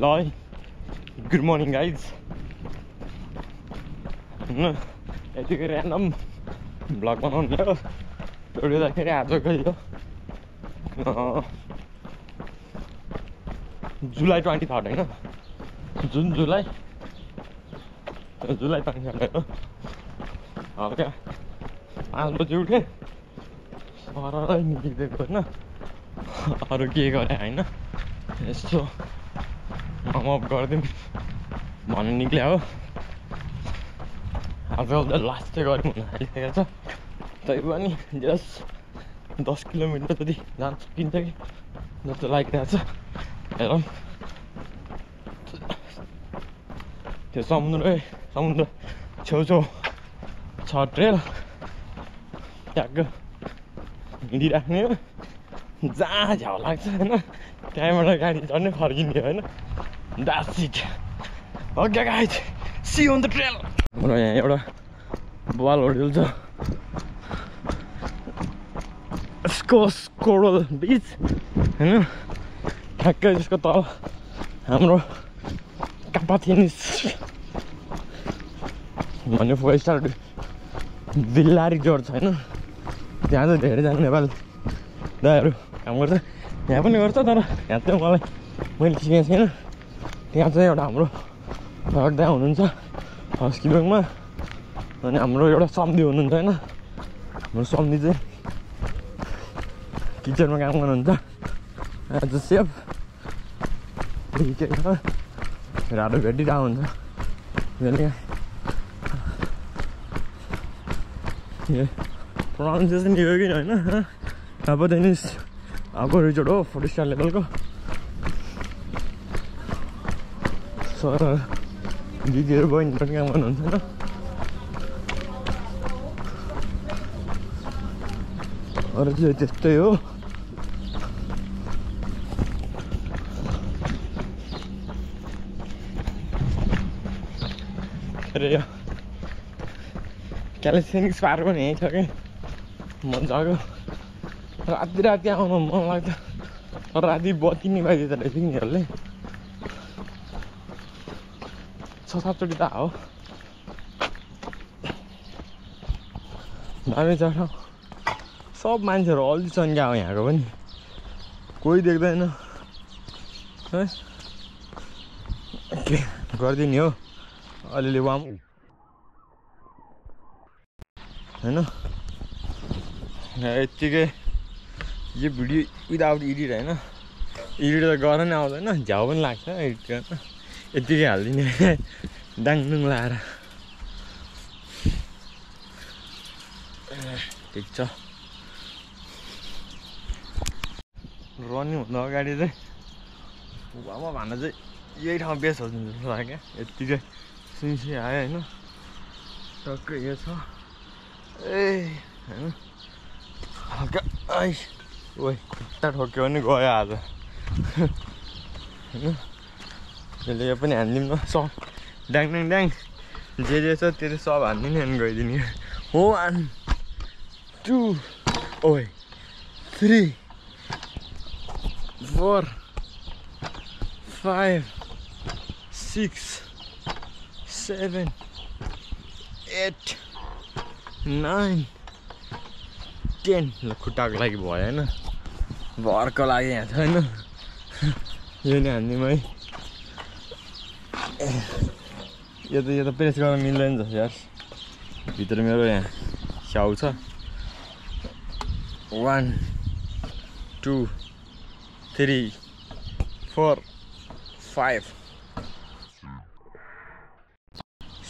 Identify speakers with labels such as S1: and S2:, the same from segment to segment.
S1: ल good morning guys होइन यतिकै ऱ्यान्डम भ्लग बनाउने हो दौडिँदाखेरि आजकै हो जुलाई 23 होइन जुन जुलाई 23 हो हल्का 5 बजी उठेँ सररै निस्किदिएको होइन अरू के गरेँ होइन यस्तो वार्मअप गरिदिउँ भन्नु निक्ल्या हो आजकल त लास्ट चाहिँ गरौँ हुन आइसकेको छ तै पनि जस 10 किलोमिटर जति जान सकिन्छ कि जस्तो लागिरहेको छ हेरौँ त्यो समुद्र छेउछाउ छ ट्रेल ट्याक्क हिँडिराख्ने हो जहाँ झ्याउ लाग्छ होइन त्यहाँबाट गाडी चढ्ने फर्किने होइन that's it okay guys see on the trail हाम्रो यहाँ एउटा बल होटल छ स्कोस कोरल बिच होइन ठ्याक्कै त्यसको तल हाम्रो कापाथिनिस भन्ने 4 स्टार भिल्ला रिजोर्ट छ होइन त्यहाँ चाहिँ धेरैजना नेपाली दाइहरू काम गर्छ यहाँ पनि गर्छ तर यहाँ चाहिँ मैले चिनेको छैन त्यहाँ चाहिँ एउटा हाम्रो दाइ हुनुहुन्छ हस्किलोङमा अनि हाम्रो एउटा सम्धी हुनुहुन्छ होइन हाम्रो सम्धी चाहिँ किचनमा काम गर्नुहुन्छ एज अ सेफ राडो भेटिरहेको हुन्छ प्रोनाउन्सिएसन यो कि होइन अब त्यहाँनिर अर्को रिजोर्ट हो 4 स्टार लेभलको सर दिदीहरू बहिनीहरू पनि काम गर्नुहुन्छ होइन अरू चाहिँ त्यस्तै हो अरे यो क्यालिफोर्निया पार्क पनि यहीँ छ कि मजाको राति आउनु मन लाग्छ तर राति बत्ती निभाइदिन्छ रहेछ यिनीहरूले 6-7 चोटि त हो दामी छ सब मान्छेहरू अलि सङ्ख्या हो यहाँको पनि कोही देख्दैन है गरिदिने हो अलिअलि वाम होइन यत्तिकै यो भिडियो विदाउट एडिट होइन एडिट त गर्न नै आउँदैन झ्याउ पनि लाग्छ एडिट गर्न यत्तिकै हालिदिने डाङडुङ लाएर ठिक छ रनिङ हुँदा अगाडि चाहिँ बाबा भन्दा चाहिँ यही ठाउँ बेस्ट हो जस्तो लाग्यो यत्तिकै सुनसी आयो होइन टक्कै यो छ ए होइन हल्का आइ ओइ खुट्टा ठोक्यो भने गयो आज होइन त्यसले यो पनि हानिदिउँ न सब ड्याङ ड्याङ ड्याङ जे छ त्यो सब हानिदिने अनि गइदिने 1 2 ओइ 3 4 5 6 7 8 9 10 ल खुट्टाको लागि भयो होइन भरको लागि यहाँ छ होइन यो नि हान्दिउँ है यो त प्रेस गर्न मिल्दैन जस्तो यार भित्र मेरो यहाँ स्याउ छ 1 2 3 4 5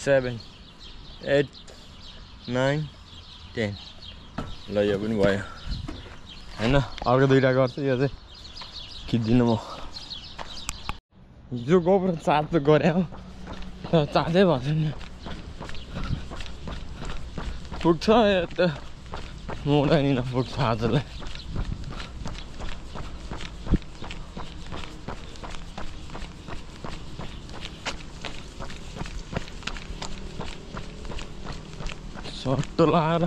S1: 7 8 9 10 ल यो पनि भयो होइन अर्को दुईवटा गर्छु यो चाहिँ खिच्दिनँ म हिजो गोबर चार्ज त गरे हो तर चार्जै भएको छैन पुग्छ यो त मोडाइन पुग्छ आजलाई सर्ट लगाएर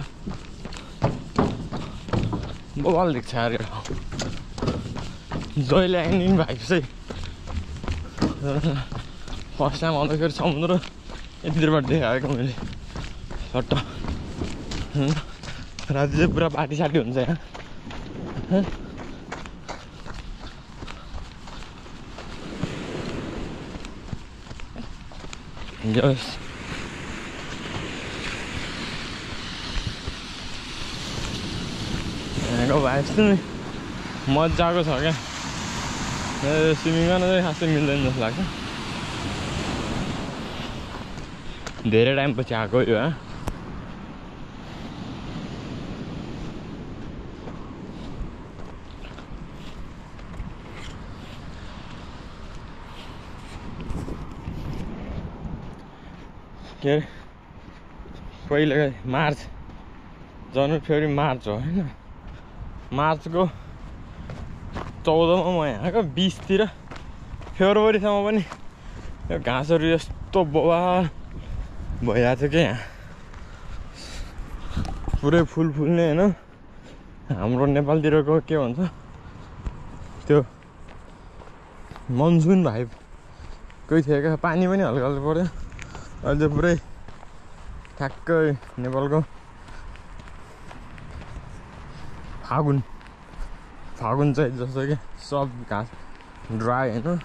S1: बवाल देख्छ अरे जहिले आइदिनु भाइ चाहिँ फर्स्ट टाइम आउँदाखेरि समुद्र यतिबाट देखाएको मैले सट्ट राति चाहिँ पुरा पार्टी साटी हुन्छ यहाँ यहाँको भाइब्स चाहिँ मजाको छ क्या स्विमिङ गर्न चाहिँ खासै मिल्दैन जस्तो लाग्छ धेरै टाइम पछि आएको यो के अरे पहिला मार्च जनवरी फेब्रुअरी मार्च हो होइन मार्चको 14 मा म यहाँको 20 तिर फेब्रुअरीसम्म पनि यो घाँसहरू यस्तो बवाल भइरहेको थियो क्या यहाँ पुरै फुल फुल्ने होइन हाम्रो नेपालतिरको के भन्छ त्यो मनसुन भाइब कोही थियो क्या पानी पनि हल्का हल्का पऱ्यो अहिले चाहिँ पुरै ठ्याक्कै नेपालको फागुन चाहिँ जस्तो कि सब घाँस ड्राई होइन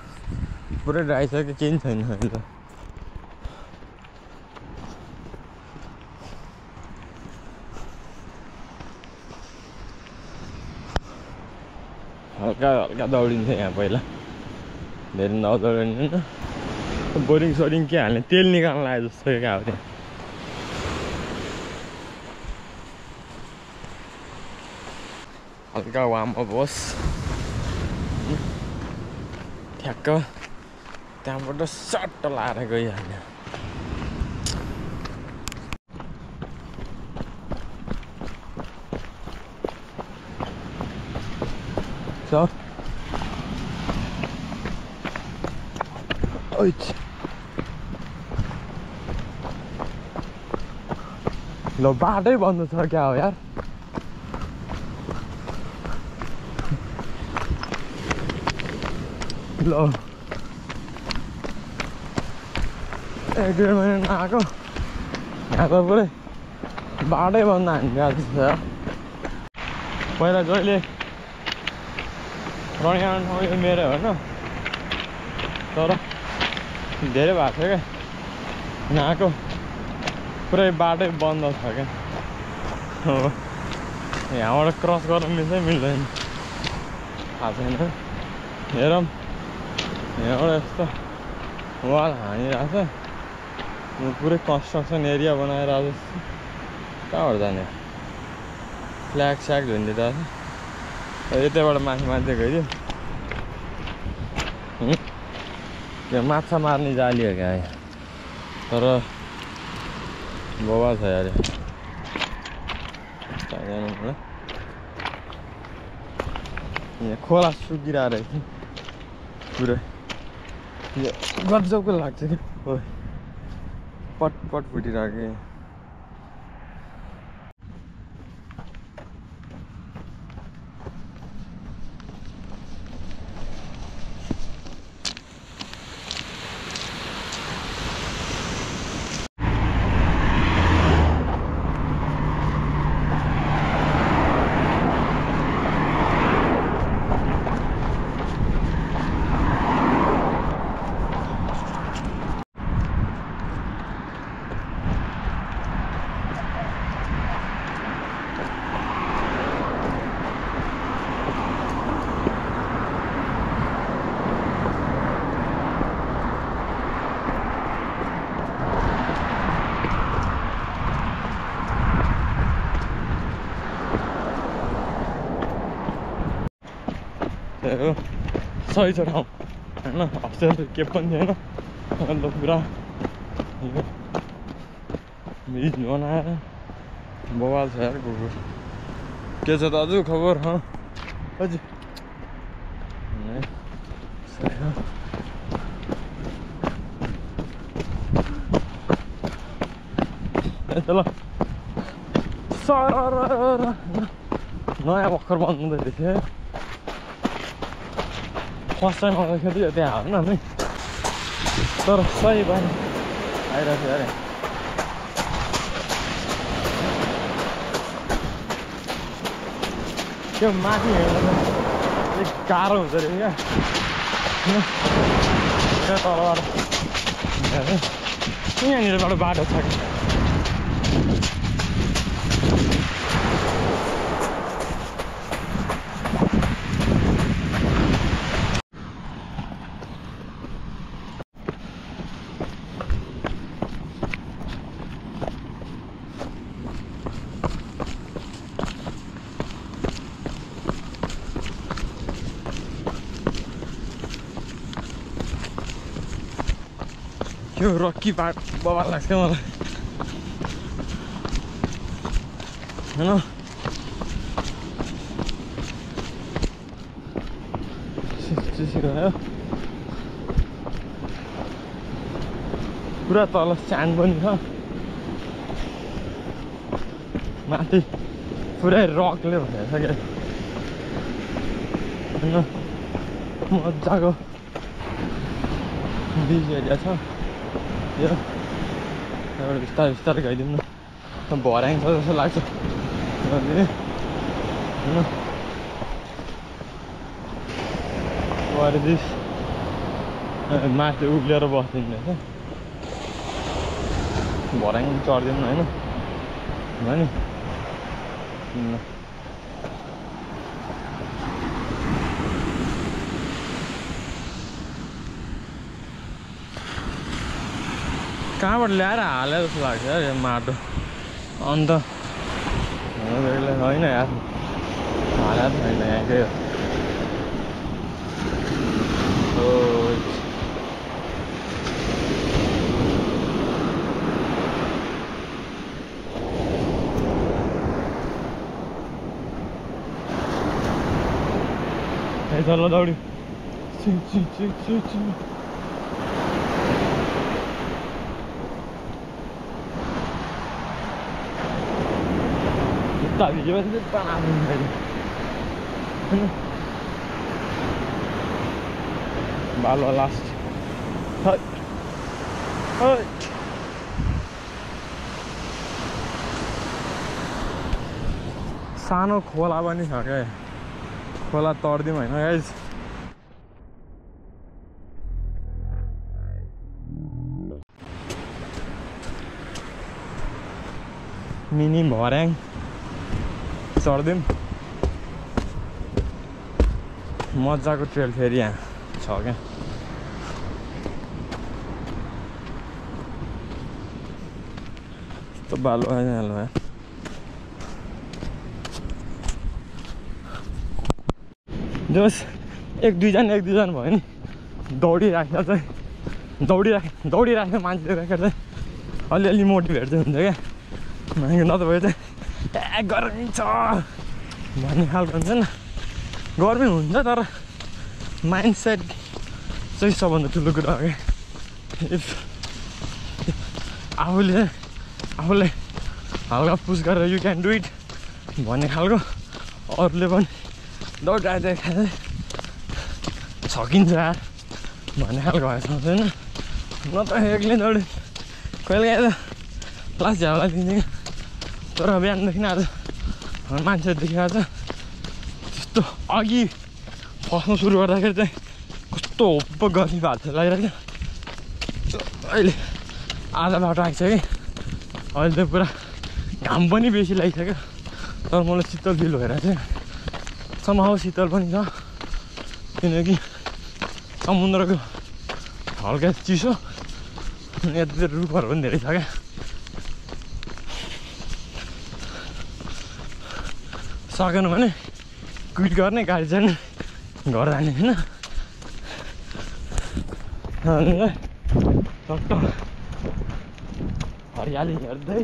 S1: पुरै ड्राई छ कि केही पनि छैन अहिले हल्का हल्का दौडिन्थ्यो यहाँ पहिला धेरै नदौडिँदैन बोरिङ सोरिङ के हाल्ने तेल निकाल्न आयो जस्तो क्या अब त्यहाँ हल्का वार्म अप होस् ठ्याक्क त्यहाँबाट सट्ट लाएर गइहाल्यो ल बाटै बन्द छ क्या हो यार ल 1-1.5 महिना आएको यहाँ त पुरै बाटै बन्द हानिरहेको छ पहिला जहिले रनिङ ठाउँ यो मेरो होइन तर धेरै भएको छ क्या यहाँको पुरै बाटै बन्द छ क्या यहाँबाट क्रस गर्न मिल्छ मिल्दैन थाहा छैन हेरौँ यहाँबाट यस्तो वाल हानिरहेको छ पुरै कन्स्ट्रक्सन एरिया बनाएर अब कहाँबाट जाने फ्ल्याग स्याग झुन्डिरहेको छ यतैबाट माथि माथि गइदियो त्यो माछा मार्ने जाली हो क्या तर बवाल छ यार यहाँ खोला सुकिरहेको रहेछ पुरै गजबको लाग्छ क्या पट फुटिरहेको सही छ ठाउँ होइन हस्टेल के पनि थिएन अन्त पुरा ब्रिज बनाएर बवाल छ यार कुकुर के छ दाजु खबर हजुर ल सर नयाँ भर्खर बन्द हुँदै थियो फर्स्ट टाइम आउँदाखेरि त्यहाँ हाल्न नि तर सही पानी आइरहेको थियो अरे त्यो माथि हिँड्नु चाहिँ गाह्रो हुन्छ अरे क्या त्यहाँ तलबाट यहाँनिरबाट बाटो छ कि यो रक्की पार्ट बवाल लाग्छ मलाई हैन गयो पुरा तल स्ट्यान्ड पनि छ माथि पुरै रकले भएर छ क्या हैन मजाको बिच एरिया छ यो एउटा बिस्तारै बिस्तारै गइदिउँ न भर्याङ छ जस्तो लाग्छ होइन गरिदिस माथि उक्लिएर बस्दिनु रहेछ भर्याङ चढ्दिउँ न होइन नि कहाँबाट ल्याएर हाले जस्तो लाग्छ यार यो माटो अन्त होइन यार हालेको छैन यहाँकै हो चल दौडी Yo es para Balo last. सानो खोला पनि छ क्या खोला तर्दिउँ होइन गाइस मिनी भर्याङ चढ्दिउँ मजाको ट्रेल फेरि यहाँ छ क्या यस्तो बालो आइहाल्नु भयो जस एक दुईजना भयो नि दौडिराख्दा चाहिँ दौडिराख्दा मान्छे राखेर चाहिँ अलिअलि मोटिभेट चाहिँ हुन्छ क्या नत्र भयो चाहिँ ए गर्मी छ भन्ने खालको हुन्छ नि गर्मी हुन्छ तर माइन्ड सेट चाहिँ सबभन्दा ठुलो कुरा हो क्या इफ आफूले हल्का पुस गरेर यु क्यान डु इट भन्ने खालको अरूले पनि दौडिरहेको खाँदै सकिन्छ यार भन्ने खालको भएर सक्दैन न त एक्लै दौड कहिले काहीँ त क्लास झ्याउला दिन्छ तर बिहानदेखि आज मान्छे देखिरहेको छ त्यस्तो अघि फस्नु सुरु गर्दाखेरि चाहिँ कस्तो होप्प गरी भएको थियो लागिरहेको थियो अहिले आधा बाटो आइसक्यो अहिले त पुरा घाम पनि बेसी लागिसक्यो तर मलाई शीतल फिल भइरहेको थियो समाउ शीतल पनि छ किनकि समुद्रको हल्का चिसो अनि यतातिर रुखहरू पनि धेरै छ क्या सकेन भने क्विट गर्ने गाडी चाहिँ घर जाने होइन टक्क हरियाली हेर्दै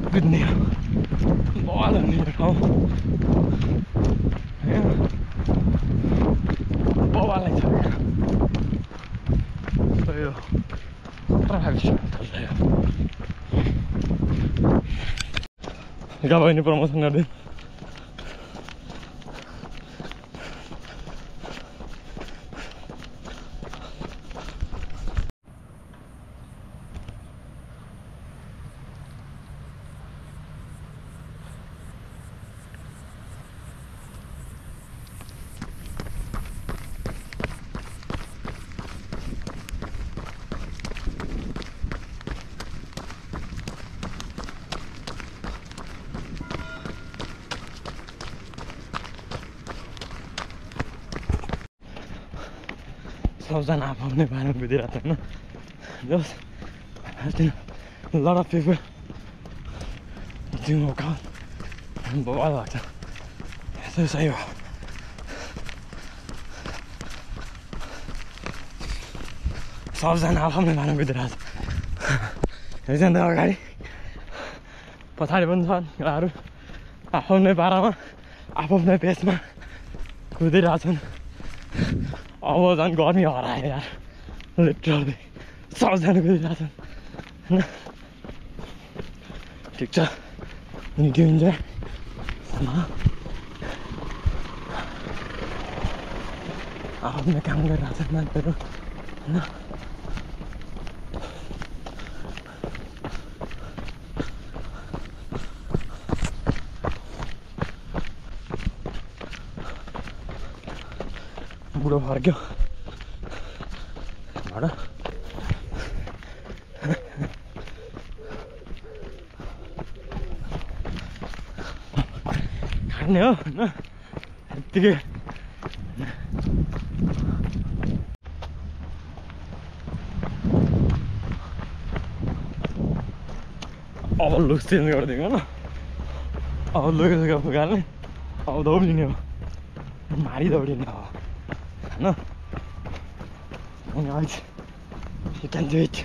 S1: कुद्ने बल हुने ठाउँ बबालाई छ यो गाउँ बहिनी प्रमोसन गर्दै सबजना आफ्नै बारेमा बुझिरहेको छ होइन just a lot of people doing workout बवाल भएको छ यस्तो सही हो सबजना आफ्नै बारेमा बुझिरहेको छ एकजना अगाडि पछाडि पनि छन् केटाहरू आफ्नै पारामा आफ्नै पेसमा कुदिरहेछन् अब झन् गर्मी हरायो यार लिटरली सबजना कुदिरहेछन् होइन ठिक छ निकै हुन्छ आफ्नै काम गरिरहेछन् मान्छेहरू होइन बुढो फर्क्यो घरमा खाने हो होइन यत्तिकै अब लुक चेन्ज गरिदिएको होइन अब लुकेको फुकाल्ने अब दौडिने हो मारी दौडिने हो होइन अनि अहिले you can do it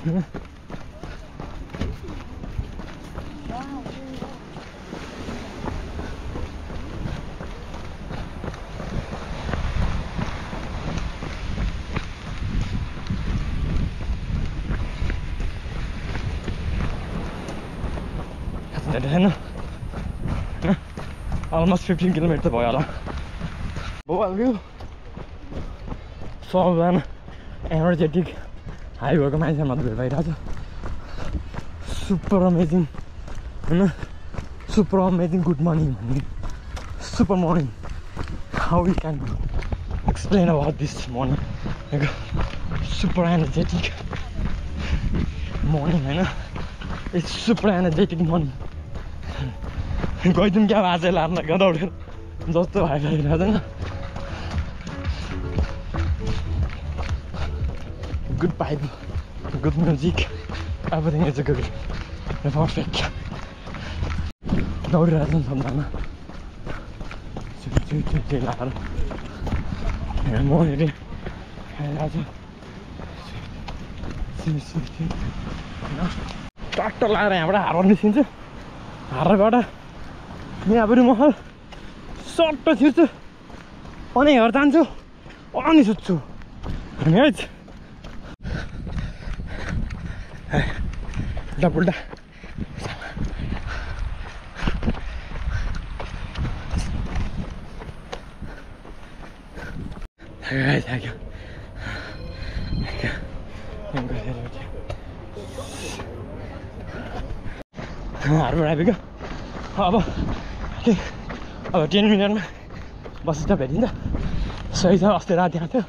S1: होइन almost 15 किलोमिटर भयो होला भइहाल्यो सबजना एनर्जेटिक हाई भएको मान्छे मात्र भेट भइरहेछ सुपर अमेजिङ होइन सुपर अमेजिङ गुड मर्निङ भन्ने super morning how you can explain about this morning super energetic morning होइन इट्स सुपर एनर्जेटिक मर्निङ गइदिउँ क्या आजै लार्न क्या दौडेर जस्तो भइरहेको छैन good vibe good music everything is good perfect दौडिरहेको छ सबजना लाएर मनेर खाइरहेको छ ट्र्याक्टर लगाएर यहाँबाट हारेर निस्किन्छु हारेबाट यहाँ पनि म सट्ट छिर्छु अनि घर जान्छु अनि सुत्छु अनि है उल्टा पुल्टा थाक्यो हारबाट आइपुग्यो अब 10 मिनटमा बस स्टप भेटिन्छ सही छ अस्ति राति आएको थियो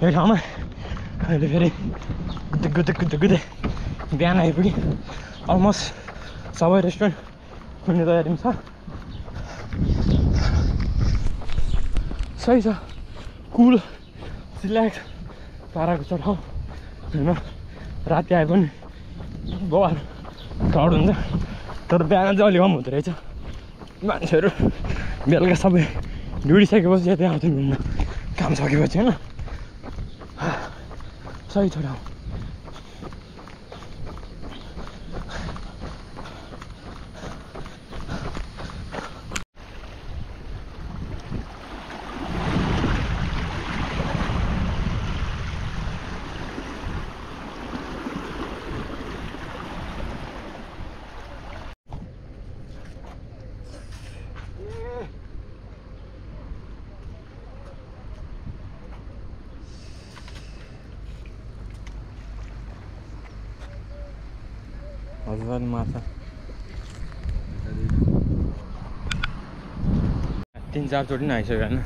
S1: यो ठाउँमा अहिले फेरि कुद्दै बिहान आइपुग्यो अलमोस्ट सबै रेस्टुरेन्ट खुल्ने तयारीमा छ सही छ कुल सिलेक्ट पाराको छ ठाउँ होइन राति आए पनि बवाल क्राउड हुन्छ तर बिहान चाहिँ अलि कम हुँदो रहेछ मान्छेहरू बेलुका सबै ढुडिसकेपछि यतै आउँथ्यो घुम्न काम सकेपछि होइन सही छ ठाउँ हजुर माछा 3-4 चोटि नै आइसक्यो होइन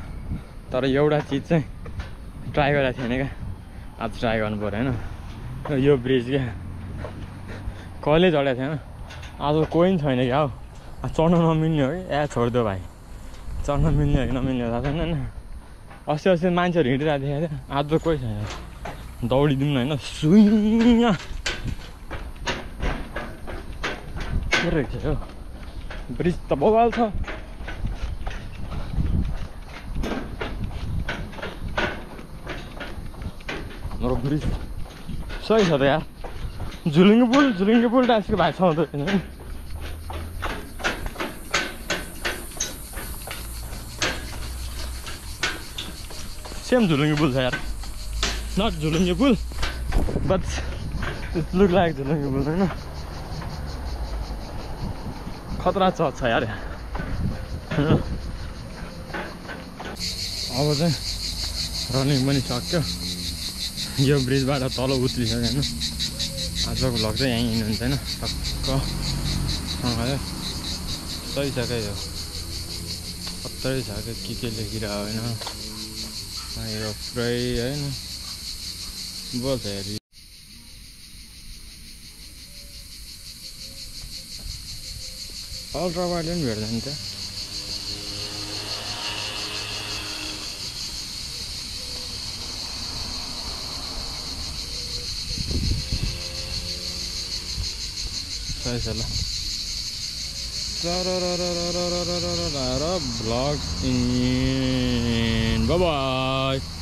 S1: तर एउटा चिज चाहिँ ट्राई गरेको थिएन क्या आज ट्राई गर्नु पऱ्यो होइन यो ब्रिज क्या कहिले चढेको थिएन आज कोही पनि छैन क्या हौ चढ्न नमिल्ने हो कि छोडिदियो भाइ चढ्न मिल्ने हो कि नमिल्ने थाहा छैन होइन अस्ति मान्छेहरू हिँडिरहेको देखेको थियो आज त कोही छैन दौडिदिउँ न होइन सुइँ के रहेछ हो ब्रिज त बवाल छ हाम्रो ब्रिज सही छ त यार झुलिङ्गे पुल टाइपको भएको छ त सेम झुलिङ्गे पुल छ यार नट झुलिङ्गे पुल बट इट लुक लाइक झुलिङ्गे पुल होइन खतरा छ यार अब चाहिँ रनिङ पनि सक्यो यो ब्रिजबाट तल उत्रिसक्यो होइन आजको भ्लग चाहिँ यहीँ हिँड्नुहुन्छ होइन टक्क सही छ क्या यो कत्रै छ क्या के लेखिरहेको होइन यो पुरै होइन बोल्छ हेरी अल्ट्रा वाइड पनि भेट्दैन त्यहाँ सही छ ल vlog in bye bye